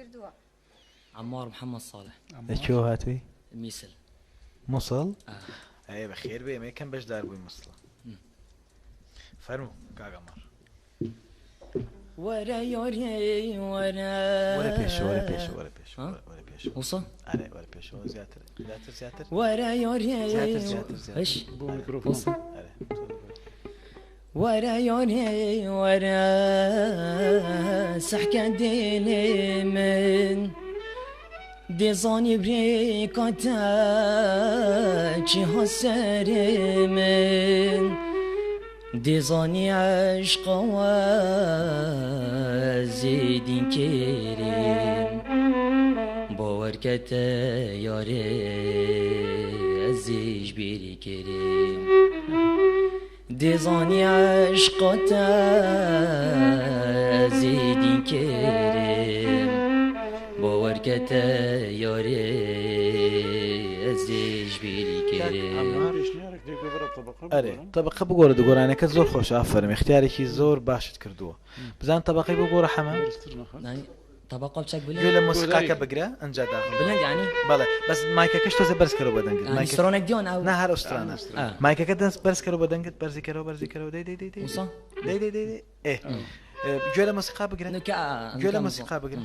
كردوها. عمار محمد صالح. شو هاتوي؟ ميسل. مصل؟ اي بخير بيه ما كان باش دار بوي مصلة. فرمو كاغ عمار. ورا يوري ورا ولا بيشو ولا بيشو ولا بيشو ها؟ ولا بيشو. وصل؟ علي ولا بيشو زياتر زياتر زياتر. ورا يوري زياتر زياتر زياتر. ايش؟ وصل؟ علي. ورا يوري ورا سحكا ديلي من ديزاني بريكاتا چی حسر من ديزاني عشق وزيدين كريم باور كتا ياري عزيز بيري كريم ديزاني عشق زيدين كريم باور كتا ياري عزيز بيري كريم اره طبقه بگوره دگوره که زور خوش آفرم اختیاری کی زور باشد کردوه بزن طبقه بگوره حمام يعني طبقه بشك بلند جل موسیقی که بگره انجا داخل بلند يعني بله بس مایک کش تو زبرس کرو بدنگ يعني سترونك ديون او نه هر استرانه مایک کدنس برس کرو بدنگ برزی کرو دی دی دی دی وصل دی دی دی اه جل موسیقی بگره نكا جل موسیقی بگره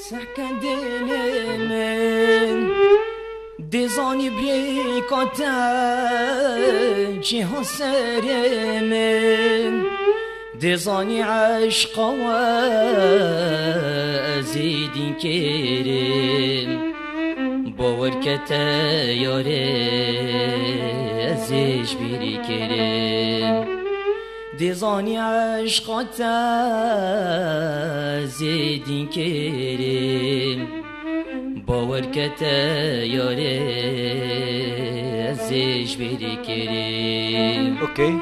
سحكا ديلي من ديزاني بريكاتا چی حسر من ديزاني عشق وزيدين كريم باور كتا ياري عزيز بيري كريم ديزاني عشقتا زيدين كريم باور كتا ياري عزيز بيري كريم اوكي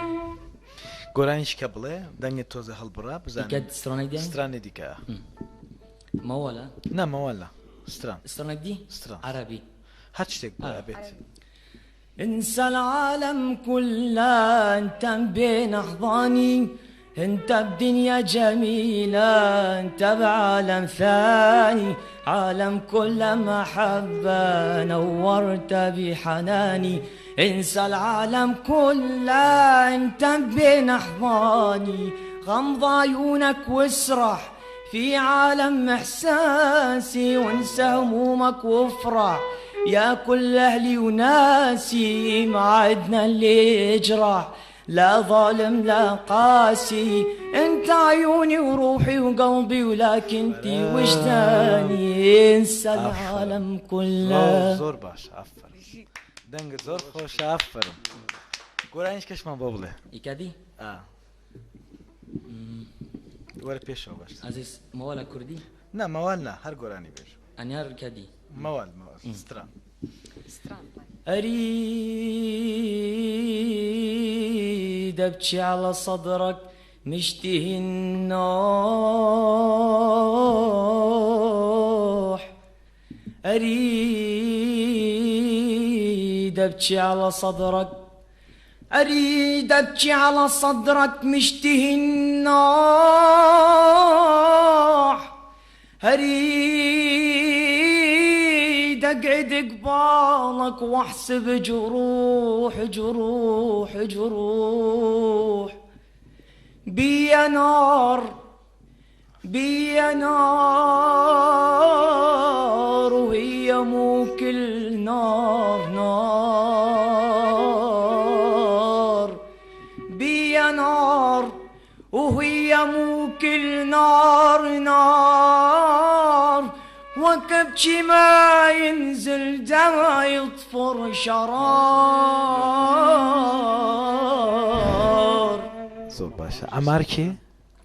گورانش کبله دنگ توزه حل برا بزن كد سترونك دي استران دیکه ما ولا نه ما ولا استران سترونك دي استران عربي هات شتك بيت انسى العالم كله انت بين احضاني انت بدنيا جميلة انت بعالم ثاني عالم كله محبة نورت بحناني انسى العالم كله انت بين احضاني غمض عيونك واسرح في عالم احساسي وانسى همومك وافرح يا كل اهلي وناسي معدنا اللي يجرح لا ظالم لا قاسي انت عيوني وروحي وقلبي ولكن انتي وجداني انسى العالم كله زور باش عفر دنگ زور خوش عفرم گورانش کش من بابله يكادي ولا بيشو باش عزيز موالة كردي نه موال نه هر گورانی بیش انيار كادي موال استران أريد أبكي على صدرك مشتهي النوح أريد أبكي على صدرك أريد أبكي على صدرك مشتهي النوح أريد أقعد قبالك وأحسب جروح جروح جروح بيا نار بيا نار وهي مو كل نار نار بيا نار وهي مو كل نار نار وكبشي ما ينزل دما يطفر شرار زور باشا عمار كي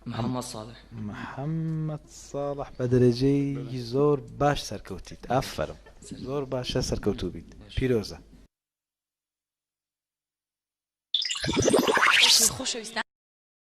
محمد صالح محمد صالح بدرجي زور باش سركوتيت افرم زور باش سركوتو بيت بيروزا